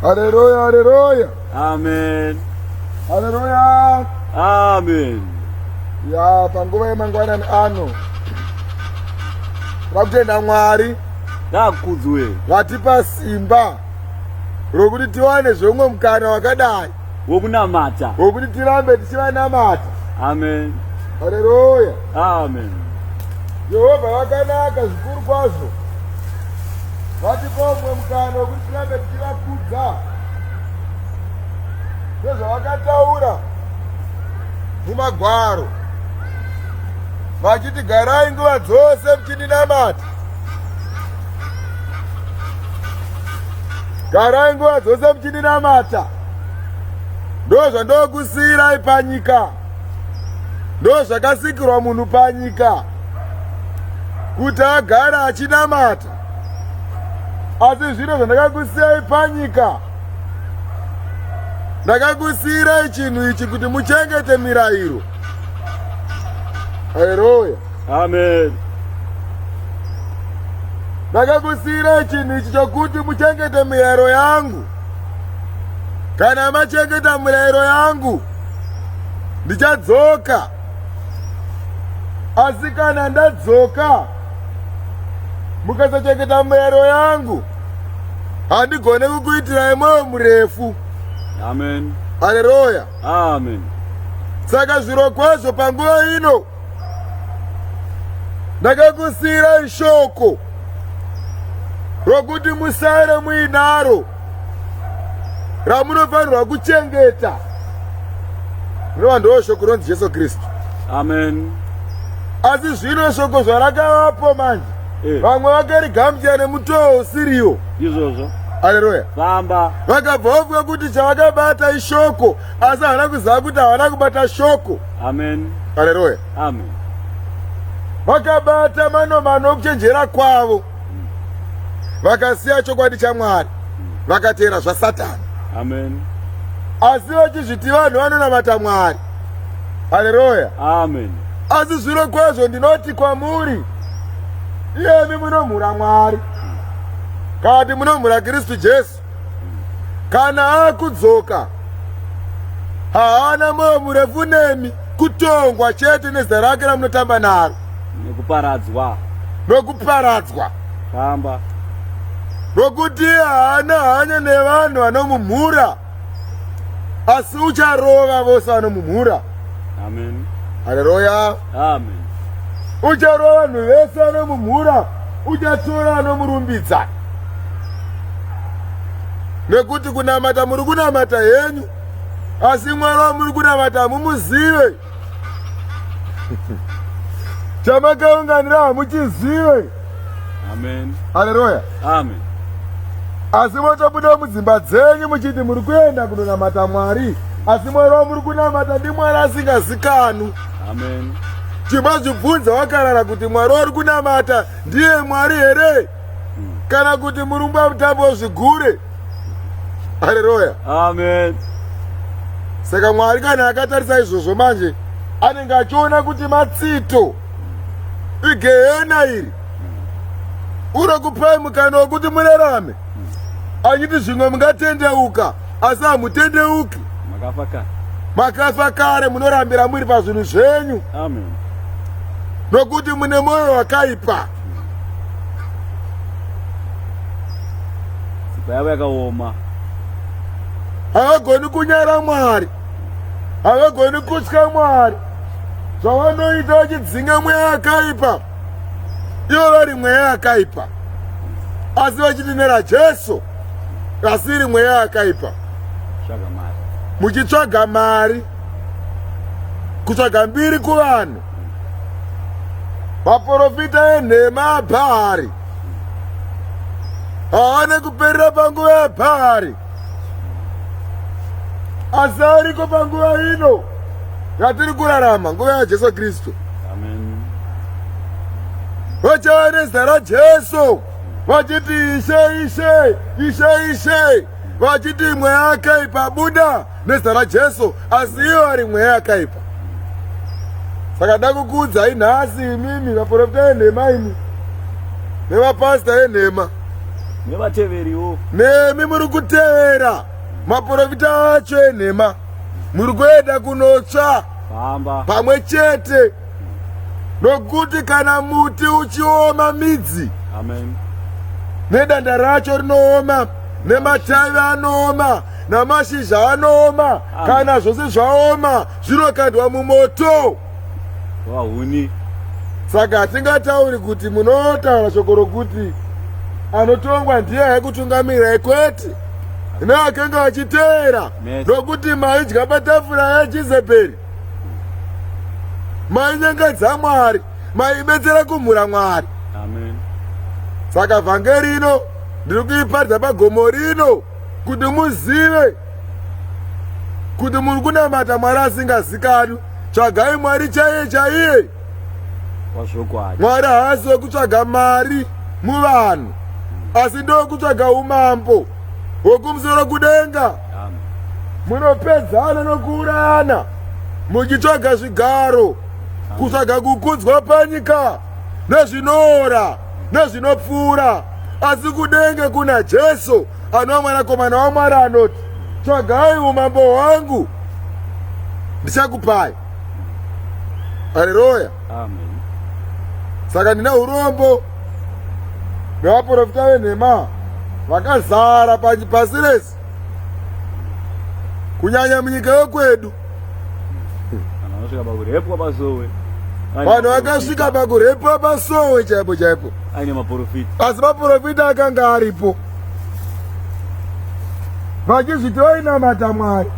Haleluya, haleluya. Amen. Haleluya. Amen. Ya, panguva yemangwanani ano. Vakutenda Mwari. Ngakudzwe. Vatipa simba rokuti tiwane zvomwe mukana wakadai. Wokunamata. Wokuti tirambe tichivanamata. Amen. Haleluya. Amen. Jehovha vakanaka zvikuru kwazvo. Vatipa umwe mukana wekuti tirambe tichivakudza sezvavakataura mumagwaro vachiti garai nguva dzose muchindinamata. Garai nguva dzose muchindinamata. Ndozvandokusiyirai panyika. Ndozvakasikirwa munhu panyika kuti agare achinamata. Asi zvino zvandakakusiyai panyika, ndakakusiyirai chinhu ichi kuti muchengete mirayiro. Haleluya. Amen. Ndakakusiyirai chinhu ichi chokuti muchengete mirayiro yangu. Kana machengeta mirayiro yangu, ndichadzoka. Asi kana ndadzoka, mukasachengeta mirayiro yangu, handigone kukuitirai mwoyo murefu. Amen. Haleluya. Amen. Saka zvirokwazvo panguva ino ndakakusiyirai shoko rokuti musare muinaro ramunofanirwa kuchengeta rinova ndoo shoko ronzi Jesu Kristu. Amen. Asi zvino shoko zvarakavapo manje eh. vamwe vakarigamuchira nemutoo usiriwo. Izvozvo. Haleluya. Famba. Vakabva vafunga kuti chavakabata ishoko asi havana kuziva kuti havana kubata shoko. Amen. Haleluya. Amen. Vakabata manomano okuchenjera kwavo. Vakasiya chokwadi chaMwari. Vakateera zvaSatani. Amen. Asi vachizviti vanhu vanonamata Mwari. Haleluya. Amen. Asi zviro kwazvo ndinoti kwamuri, iyemi munomhura Mwari, kana kuti munomhura Kristu Jesu, kana akudzoka haana moyo murefu nemi, kutongwa chete nezita rake ramunotamba naro nekuparadzwa, nokuparadzwa. Famba. Nokuti haana hanya nevanhu vanomumhura, asi ucharova vose vanomumhura. Amen. Haleluya. Amen. Ucharova vanhu vese vanomumhura, uchatora vanomurumbidza. Nekuti kunamata muri kunamata henyu, asi Mwari wamuri kunamata hamumuzive. Chamakaunganira hamuchizive. Amen. Haleluya. Amen. Asi motobuda mudzimba dzenyu muchiti muri kuenda kunonamata Mwari, asi Mwari wamuri kunamata ndiMwari asingazikanwi. Amen. Chimazvibvunza wakarara kuti Mwari wari kunamata ndiye Mwari here? Kana kuti murumba mutambo wezvigure. Haleluya. Amen. Saka Mwari kana akatarisa izvozvo manje anenge achiona kuti matsito igehena iri unokupai mukana wekuti murarame achiti zvimwe mungatendeuka asi hamutendeuki. Makafa kare. Makafa kare, munorambira muri pazvinhu zvenyu. Amen. Nokuti mune mwoyo wakaipa. Tsipa yavo yakaoma. Havagoni kunyara Mwari, havagoni kutya Mwari. Zvavanoita vachidzinga mweya yakaipa, ivo vari mweya yakaipa, asi vachiti neraJesu, asi iri mweya yakaipa. Muchitsvaga mari, kutsvaga mbiri kuvanhu. Vaprofita enhema aBhaari haana kuperera panguva yaBhaari, asi ariko panguva ino yatiri kurarama, nguva yaJesu Kristu. Vachava nezita raJesu vachiti Ishe, Ishe, Ishe, Ishe, vachiti mweya yakaipa buda nezita raJesu, asi ivo vari mweya yakaipa. Saka da kukuudzai nhasi imimi vaprofita enhema imi nevapasita enhema, Nevateveriwo. Nemi muri kutevera maprofita acho enhema, muri kuenda kunotsva Famba. pamwe chete, nokuti kana muti uchioma midzi, Amen. nedanda racho rinooma, nematavi anooma, namashizha anooma. Amen. Kana zvose zvaoma, zvinokandwa mumoto. Wahuni. Saka hatingatauri kuti munotaura shoko rokuti anotongwa ndiye aikutungamirirai, kwete, neakanga achiteera, nokuti maidya patafura yaJezebheri, mainyengadza Mwari, maibetsera kumhura Mwari. Amen. Saka vhangeri ino ndiri kuiparidza pagomo rino kuti muzive kuti muri kunamata Mwari asingazikanwi. Tsvagai Mwari chaiye chaiye. Wazvokwadi. Mwari haasi wekutsvaga mari muvanhu, asi ndokutsvaga umambo hwokumusoro kudenga. Amen. Munopedzana nokuurayana muchitsvaga zvigaro, kutsvaga kukudzwa panyika nezvinoora nezvinopfuura, asi kudenga kuna Jesu anova Mwanakomana waMwari anoti, tsvagai umambo hwangu, ndichakupai. Haleluya. Amen. Saka ndine urombo nevaprofita venhema vakazara pasi rese, kunyanya munyika yokwedu. Vanhu vanosvika pakurepwa pasowe. Vanhu vakasvika pakurepwa pasowe chaipo chaipo, Aine maprofita. Asi maprofita akanga aripo vachizviti vainamata Mwari.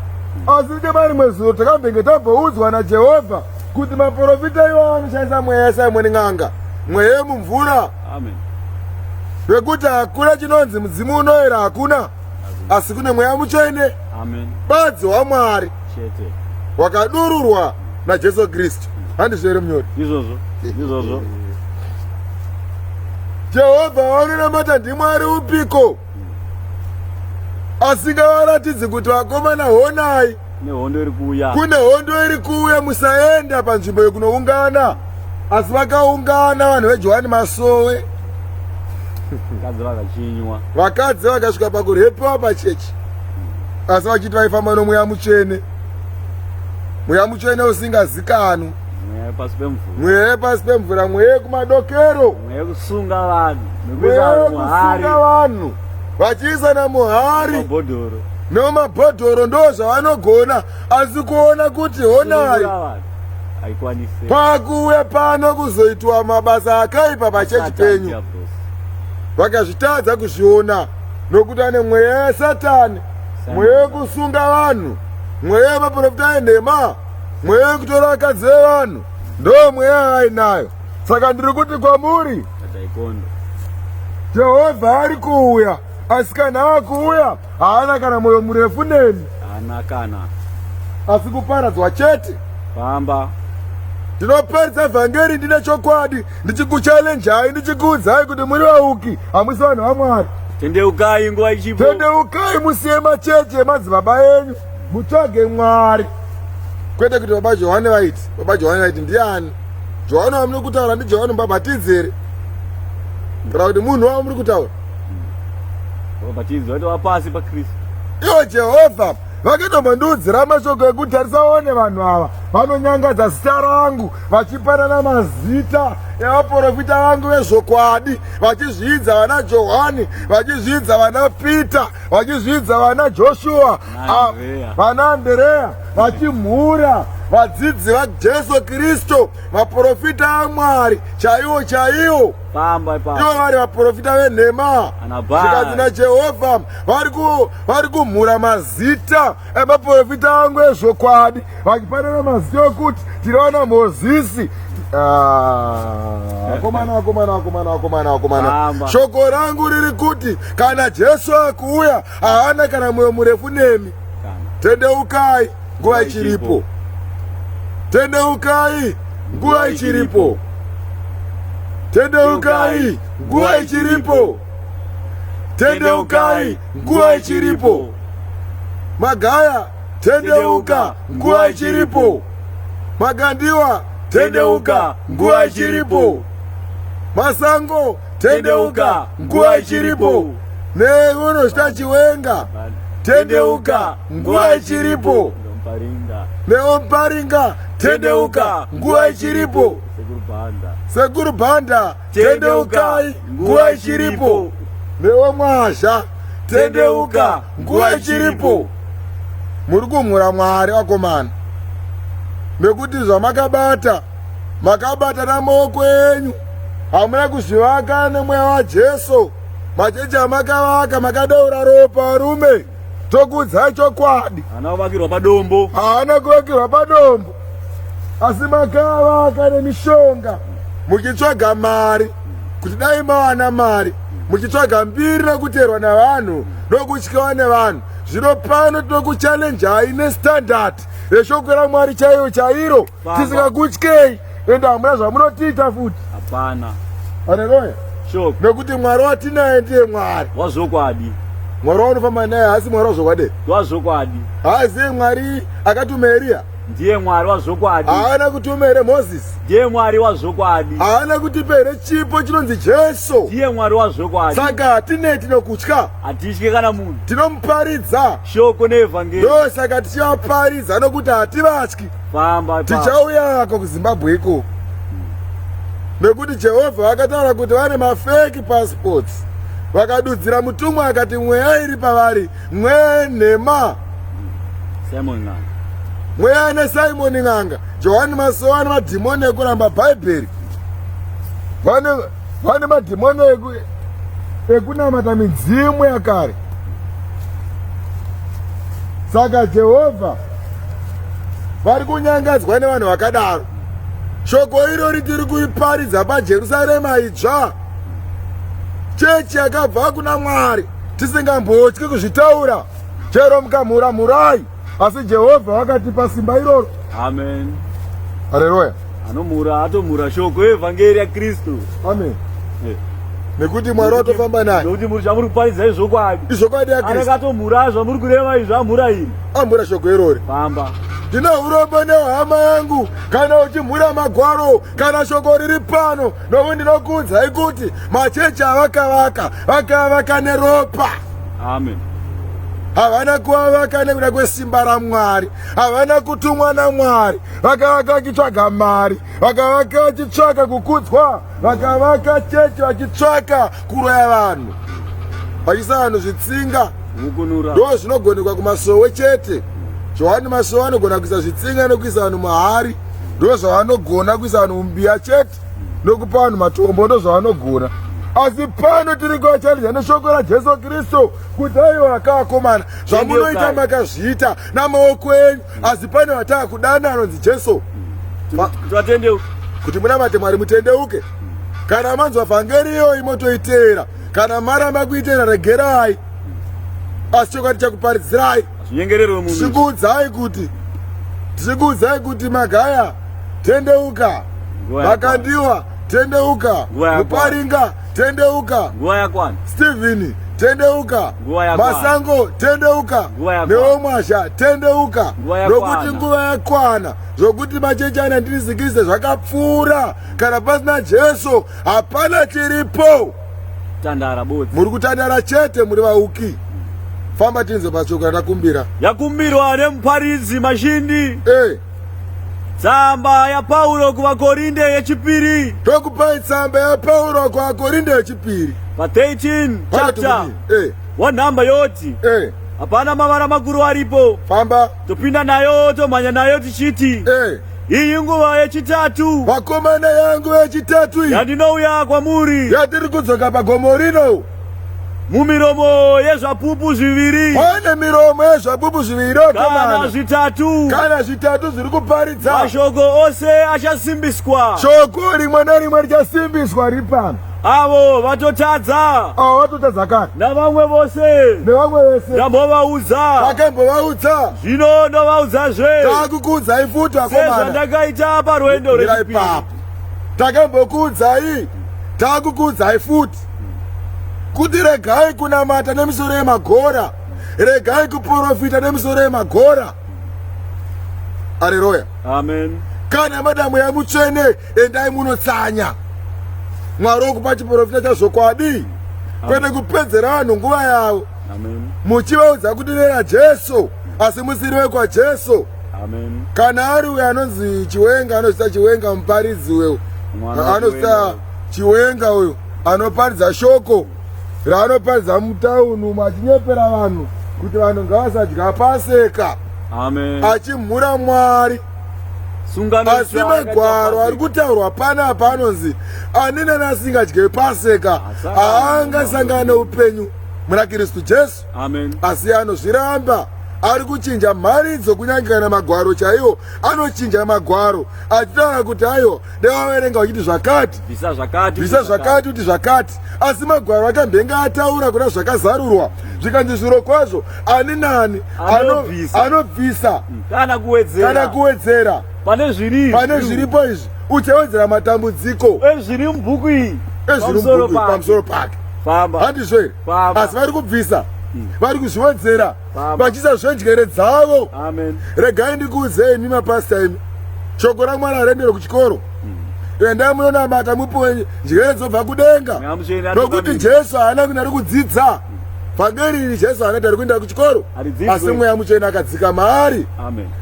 Asi nemarimwe zuro takambenge tamboudzwa naJehovha kuti maprofita iwo anoshandisa mweya yaSimoni n'anga, mweya yemumvura, Amen. wekuti hakuna chinonzi mudzimu unoera, hakuna, asi kune Mweya Mutsvene Amen. badzi waMwari Chete. wakadururwa naJesu Kristu. Handizvo here, munyori? Izvozvo. Izvozvo. Jehovha waunonamata ndiMwari upiko asingavaratidzi kuti, vakomana, honai, Nehondo iri kuuya. Kune hondo iri kuuya, musaenda panzvimbo yekunoungana? Asi vakaungana vanhu veJohani Masowe. Vakadzi vakachinywa. Vakadzi vakasvika pakurepiwa pachechi, asi vachiti vaifamba noMweya Mutsvene, Mweya Mutsvene usingazikanwi. Mweya wepasi pemvura. Mweya wepasi pemvura, mweya yekumadokero. Mweya wekusunga vanhu. Mweya Nekuisa muhari. wekusunga vanhu vachiisana muhari. Mabhodhoro. Nemabhodhoro, ndo zvavanogona. Asi kuona kuti honai, Sunungura vanhu. Haikwanisi. pakuuya pano kuzoitwa mabasa akaipa pachechi Satan penyu, diablos. vakazvitadza kuzviona nokuti ane mweya yaSatani, mweya wekusunga vanhu, mweya wemaprofita enhema, mweya wekutora vakadzi vevanhu, ndo mweya yaainayo. Saka ndiri kuti kwamuri, Taikondo. Jehovha ari kuuya, asi kana akuuya haana kana mwoyo murefu nemi, Haana kana. asi kuparadzwa chete. Famba. Ndinoparidza vhangeri ndine chokwadi, ndichikuchalenjai, ndichikuudzai kuti muri vauki, hamusi vanhu vaMwari. Tendeukai nguva ichipo. Tendeukai, musiye machechi emadzibaba enyu, mutsvage Mwari, kwete kuti baba Johani vaiti, baba Johani vaiti. Ndiani Johani wamuri kutaura? NdiJohani mubhabhatidzi here, kana kuti munhu wamuri kutaura? Vabhatidzi vaitova pasi paKristu. Ivo Jehovha vakatombondiudzira mashoko ekuti, tarisaone, vanhu ava vanonyangadza zita rangu vachipanana mazita evaprofita vangu vezvokwadi, vachizvidza vana Johani, vachizvidza vana Pita, vachizvidza vana Joshua, naAndrea. Vana Anderea, vachimhura vadzidzi vaJesu Kristu, vaprofita aMwari chaiwo chaiwo, Famba ipapo. ivo vari vaprofita venhema. Ana Baal. Zvikanzi naJehovha, vari kumhura mazita emaprofita angu ezvokwadi, vachipanana mazita ekuti tinoona Mozisi. Ah, vakomana, vakomana, vakomana, vakomana, vakomana, Famba. shoko rangu riri kuti kana Jesu akuuya haana kana mwoyo murefu nemi. Kana. Tendeukai nguva ichiripo, tendeukai nguva ichiripo, tendeukai nguva ichiripo, tendeukai nguva ichiripo. Magaya, tendeuka nguva ichiripo. Magandiwa, tendeuka nguva ichiripo. Masango, tendeuka nguva ichiripo. Tendeuka nguva ichiripo. Tendeuka nguva ichiripo. Tendeuka nguva ichiripo. Tendeuka nguva ichiripo. Tendeuka nguva ichiripo. Tendeuka nguva ichiripo. Tendeuka Newe unozvita Chiwenga, tendeuka nguva ichiripo. Newe Muparinga, tendeuka nguva ichiripo. Sekuru Banda, tendeukai nguva ichiripo. Newe Mwazha, tendeuka nguva ichiripo. Muri kumhura Mwari vakomana, nekuti zvamakabata makabata namaoko enyu, hamuna kuzvivaka nemweya waJesu. Machechi amakavaka makadeura ropa varume, tokuudzai chokwadi. Haana kuvakirwa padombo, haana kuvakirwa padombo, asi makavaka nemishonga muchitsvaga mari kuti dai mawana mari, muchitsvaga mbiri nokuteerwa navanhu nokutyiwa nevanhu. Zvino pano tinokuchallenjai nestandard reshoko raMwari chaiyo chairo, tisingakutyei, ende hamuna zvamunotiita futi. Hapana. Haleluya. Shoko. Nekuti Mwari watinaye ndiye Mwari wazvokwadi. Mwari waunofamba naye haasi Mwari wazvokwadi. Wazvokwadi. Haaziye Mwari akatuma Eriya. Ndiye Mwari wazvokwadi. Haana kutuma here Mozisi. Ndiye Mwari wazvokwadi. Haana kutipa here chipo chinonzi Jesu. Ndiye Mwari wazvokwadi. Saka hatinei tinokutya. Hatitye kana munhu. Tinomuparidza shoko neevhangeri. Ndosaka tichivaparidza nokuti hativatyi. Famba Tichauyako kuZimbabwe ikoko. Nekuti Jehovha akataura kuti vane mafeki passports. Vakadudzira mutumwa akati mweya iri pavari mweya yenhema. Simon N'anga. Mweya ane Simon N'anga. Johani Masowe ane madhimoni ekuramba Bhaibheri. Vane madhimoni ekunamata midzimu yakare. Saka Jehovha vari kunyangadzwa nevanhu vakadaro. Shoko irori tiri kuiparidza paJerusarema idzva, chechi yakabva kuna Mwari, tisingambotyi kuzvitaura. Chero mukamhura mhurai, asi Jehovha vakatipa simba iroro. Amen. Haleluya. Anomhura atomhura shoko evhangeri yaKristu. Amen. Nekuti Mwari watofamba naye. Nekuti muri zvamuri kuparidza izvokwadi. Izvokwadi yaKristu. Anakatomhura zvamuri kureva izvi amhura iri. Amhura shoko irori. Famba. Ndine urombo nehama yangu kana uchimhura magwaro kana shoko riri pano, nokuti ndinokuudzai kuti machechi avakavaka vakavaka neropa. Amen. Havana kuvavaka nekuda kwesimba raMwari, havana kutumwa naMwari, vakavaka vachitsvaga mari, vakavaka vachitsvaka kukudzwa, vakavaka chechi vachitsvaka kuroya vanhu, vachiisa vanhu zvitsinga. Ndo zvinogonekwa kumasowe chete. Johani Masowe anogona kuisa zvitsinga nekuisa vanhu muhari, ndo zvavanogona kuisa vanhu mumbiya chete nokupa vanhu matombo, ndo zvavanogona. Asi pano tiri kuvacharidza neshoko raJesu Kristu kuti aiwa akakomana, zvamunoita makazviita namaoko enyu, asi pane vataa kudana anonzi Jesu kuti munamate Mwari mutendeuke. Kana manzwa vhangeri iyoyi motoiteera, kana maramba kuiteera regerai, asi chokwadi chakuparidzirai. Tichikuudzai kuti tichikuudzai kuti Magaya tendeuka, Makandiwa tendeuka, Muparinga tendeuka, Steven tendeuka, Masango tendeuka, neOmwasha tendeuka, nokuti nguva yakwana zvokuti machechi ana ndirisikise zvakapfuura. Kana pasina Jesu hapana chiripo. Tandara bodzi. Muri kutandara chete, muri vauki. Famba tinzwe pashoko ratakumbira. Yakumbirwa nemuparidzi Mashindi. Tsamba yaPauro kuvaKorinde yechipiri. Tokupai tsamba yaPauro kuvaKorinde yechipiri. Pa 13 chapter. Wanhamba yoti. Hapana mavara makuru aripo. Famba. Topinda nayo tomhanya nayo tichiti. Iyi nguva yechitatu. Vakomana, yangu yechitatu iyi. Yandinouya kwamuri. Yatiri kudzoka pagomo rino. Mumiromo yezvapupu zviviri. Pane miromo yezvapupu zviviri kana zvitatu. Kana zvitatu zviri kuparidza. Mashoko ose achasimbiswa. Shoko rimwe nerimwe richasimbiswa riri pano. Avo vatotadza. Avo vatotadza kare. Navamwe vose. Nevamwe vese. Ndambovaudza. Takambovaudza. Zvino ndovaudzazve. Takukuudzai futi vakomana. Sezvandakaita parwendo rechipiri. Takambokuudzai. Takukuudzai futi. Kuti regai kunamata nemisoro yemagora. Regai kuprofita nemisoro yemagora. Areruya. Amen. Kana mada mweya mutsvene endai munotsanya. Mwari wokupa chiprofita chazvokwadi. Kwete kupedzera vanhu nguva yavo muchivaudza kuti nera Jesu asi musiri wekwaJesu. Kana ari uyo anonzi Chiwenga, anozita Chiwenga muparidzi uyo anozita Chiwenga uyo anoparidza shoko raanoparidza mutauni umo achinyepera vanhu kuti vanhu ngavasadya paseka achimhura Mwari. Asi magwaro ari kutaurwa panapa anonzi ani nani asingadye paseka haangasangana neupenyu muna Kristu Jesu. Asi anozviramba, ari kuchinja mharidzo, kunyange kana magwaro chaiwo anochinja magwaro achitaura kuti aiwa dewaverenga uchiti zvakati bvisa zvakati kuti zvakati, asi magwaro akambenge ataura kuna zvakazarurwa zvikanzi zviro kwazvo ani nani anobvisa kana kuwedzera pane zviripo izvi uchawedzera matambudziko ezviri mubhuku iyi ezviri mubhuku pamusoro pake. Handizvo here? Asi vari kubvisa, vari kuzviwedzera vachiisa zvenjere dzavo. Regai ndikuudzei imi mapasita imi, shoko raMwari harendere kuchikoro. Endai munonamata mupiwe njere dzobva kudenga, nokuti Jesu haana kuenda ari kudzidza vhangeri iri. Jesu haana tari kuenda kuchikoro, asi Mweya Mutsvene akadzika maari.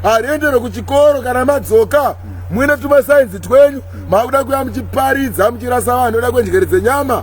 Hariendere kuchikoro. Kana madzoka muine tumasainzi twenyu, makuda kuya muchiparidza muchirasa vanhu oda kwenjere dzenyama,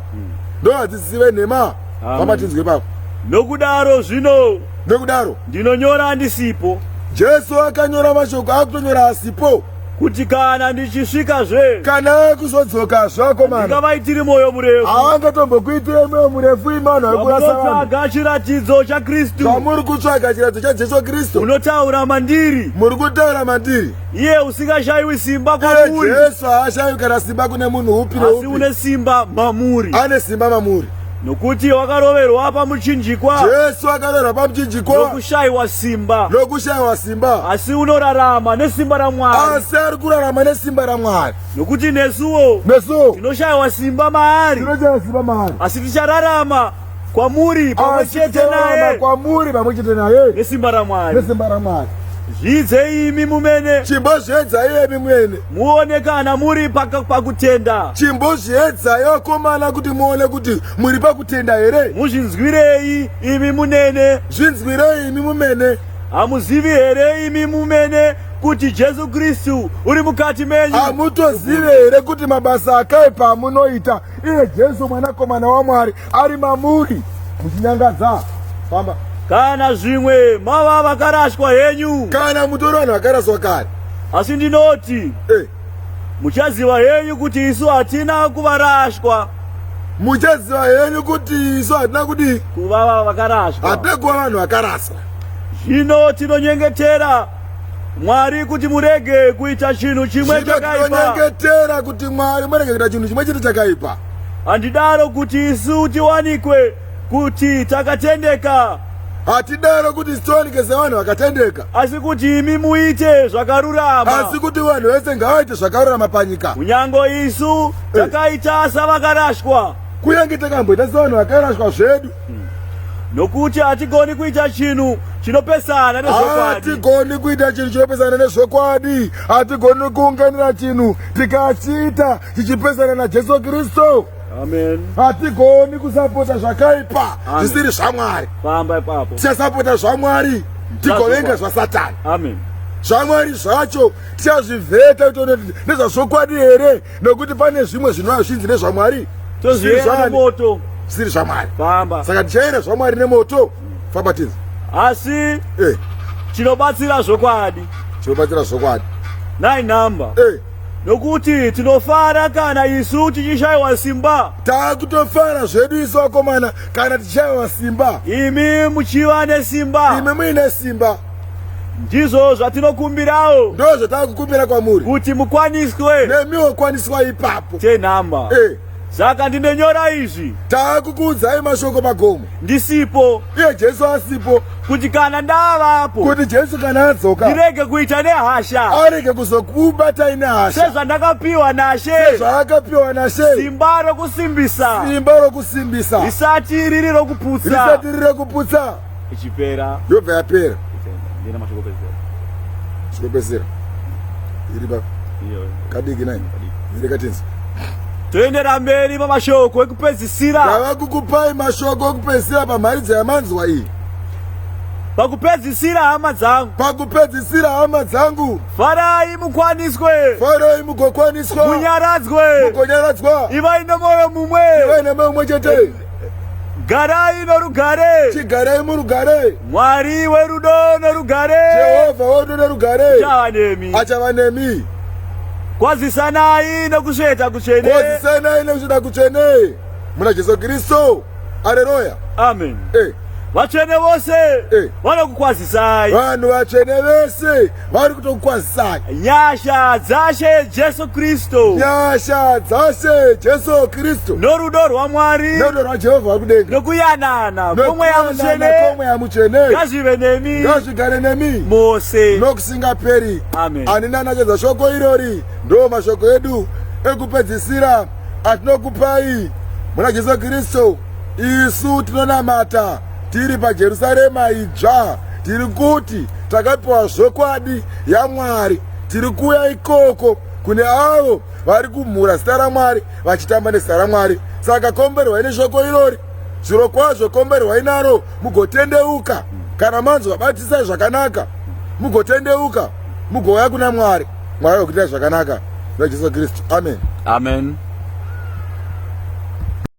ndo vadzidzisi venhema. Vamatinzwe ipapo. Nokudaro zvino, nokudaro ndinonyora andisipo. Jesu akanyora mashoko, akutonyora asipo, kuti kana ndichisvikazve, kana akuzodzoka zvakomana, ndingavaitiri mwoyo murefu. Haangatombokuitire mwoyo murefu imano yekurasa vanhu. Munotsvaga chiratidzo chaKristu. Zvamuri kutsvaga chiratidzo chaJesu Kristu, munotaura mandiri, muri kutaura mandiri, iye usingashayiwi simba kwamuri. Jesu haashayiwi kana simba kune munhu upi neupi, asi une simba mamuri. Ane simba mamuri. Nokuti wakaroverwa pamuchinjikwa. Jesu akaroverwa pamuchinjikwa nokushayiwa simba, nokushayiwa simba, asi unorarama nesimba raMwari. Asi ari kurarama nesimba raMwari. Nokuti nesuwo, nesuwo tinoshayiwa simba maari, tinoshayiwa simba maari, asi tichararama kwamuri pamwe chete naye, kwamuri pamwe chete naye nesimba raMwari, nesimba raMwari. Zviidzei imi mumene. Chimbozviedzai imi mumene, muone kana muri pakutenda. Chimbozviedzai vakomana kuti muone kuti muri pakutenda here. Muzvinzwirei imi munene. Zvinzwirei imi mumene. Hamuzivi here imi mumene kuti Jesu Kristu uri mukati menyu? Hamutozivi here kuti mabasa akaipa amunoita, iye Jesu mwanakomana waMwari ari mamuri, muchinyangadza? Famba. Kana zvimwe mava vakarashwa henyu. Kana mutori vanhu vakaraswa kare. Asi ndinoti, muchaziva henyu kuti isu hatina kuvarashwa. Muchaziva henyu kuti isu hatina kudii? Kuva vakarashwa. Hatina kuva vanhu vakaraswa. Zvino tinonyengetera Mwari kuti murege kuita chinhu chimwe chakaipa. Tinonyengetera kuti Mwari murege kuita chinhu chimwe chete chakaipa. Handidaro kuti isu tiwanikwe kuti takatendeka. Hatidaro kuti tiwanike sevanhu vakatendeka, asi kuti imi muite zvakarurama. Asi kuti vanhu vese ngavaite zvakarurama panyika. Kunyange isu takaita savakarashwa. Kunyange takamboita sevanhu vakarashwa zvedu. Nokuti hatigoni kuita chinhu chinopesana nezvokwadi. Hatigoni kuita chinhu chinopesana nezvokwadi. Hatigoni kuunganira chinhu tikachiita chichipesana naJesu Kristu. Amen. Hatigoni kusapota zvakaipa zvisiri zvaMwari. Famba ipapo. Tichasapota zvaMwari tigovenga zvaSatani. Amen. ZvaMwari zvacho tichazvivheta kuti nezvazvokwadi here, nokuti pane zvimwe zvinova zvinzi nezvaMwari tozviyera nemoto, zvisiri zvaMwari. Famba. Saka tichaera zvaMwari nemoto. Famba tinzi. Asi chinobatsira zvokwadi. Chinobatsira zvokwadi. 9 number. Nokuti tinofara kana isu tichishayiwa simba. Taakutofara zvedu isu vakomana kana tichishayiwa simba. Imi muchiva nesimba. Imi muine simba. Ndizvo zvatinokumbirawo. Ndo zvataakukumbira kwamuri. Kuti mukwaniswe. Nemiwo kwaniswa ipapo. 10 number. Saka ndinonyora izvi. Taakukuudzai mashoko magomo. Ndisipo. Iye Jesu asipo. Kuti kana ndavapo. Kuti Jesu kana adzoka. Ndirege kuita nehasha. Arege kuzokubatai nehasha. Sezvandakapiwa naShe. Sezvaakapiwa naShe. Simba rokusimbisa. Simba rokusimbisa. Risati riri rokuputsa. Risati riri rokuputsa. Ichipera. Yobva yapera. Ndina mashoko pedzera. Chikopesera. Iri pa. Kadiki nai. Iri katinzi. Toendera mberi pamashoko ekupedzisira. Ndava kukupai mashoko ekupedzisira pamharidzo yamanzwa iyi. Pakupedzisira hama dzangu. Pakupedzisira hama dzangu. Farai mukwaniswe. Farai mugokwaniswa. Munyaradzwe. Mugonyaradzwa. Ivai nemwoyo mumwe. Ivai nemwoyo mumwe chete. Garai norugare. Chigarai murugare. Mwari werudo norugare. Jehovha werudo norugare. Achava nemi. Achava nemi. Kwazisanai nokusveta kutsvene. Kwazisanai nokusveta kutsvene. Muna Jesu Kristu. Areruya. Amen. Eh. Vatsvene vose eh. vanokukwazisai. Vanhu vatsvene vese vari kutokukwazisai. Nyasha dzashe Jesu Kristu. Nyasha dzashe Jesu Kristu. Norudo rwaMwari. Norudo rwaJehovha wakudenga. Nokuyanana kwomweya mutsvene. Kwomweya mutsvene. Ngazvive nemi. Ngazvigare nemi. Mose. Nokusingaperi. Amen. Ani nani achedza shoko irori ndo mashoko edu ekupedzisira atinokupai muna Jesu Kristu. Isu tinonamata tiri paJerusarema idzva, tiri kuti takapiwa zvokwadi yaMwari. Tiri kuuya ikoko kune avo vari kumhura zita raMwari vachitamba nezita raMwari. Saka komberwai neshoko irori, zvirokwazvo komberwai naro mugotendeuka. Kana manzwa batisai zvakanaka, mugotendeuka mugouya kuna Mwari. Mwari vakuitai zvakanaka naJesu Kristu. Amen. Amen.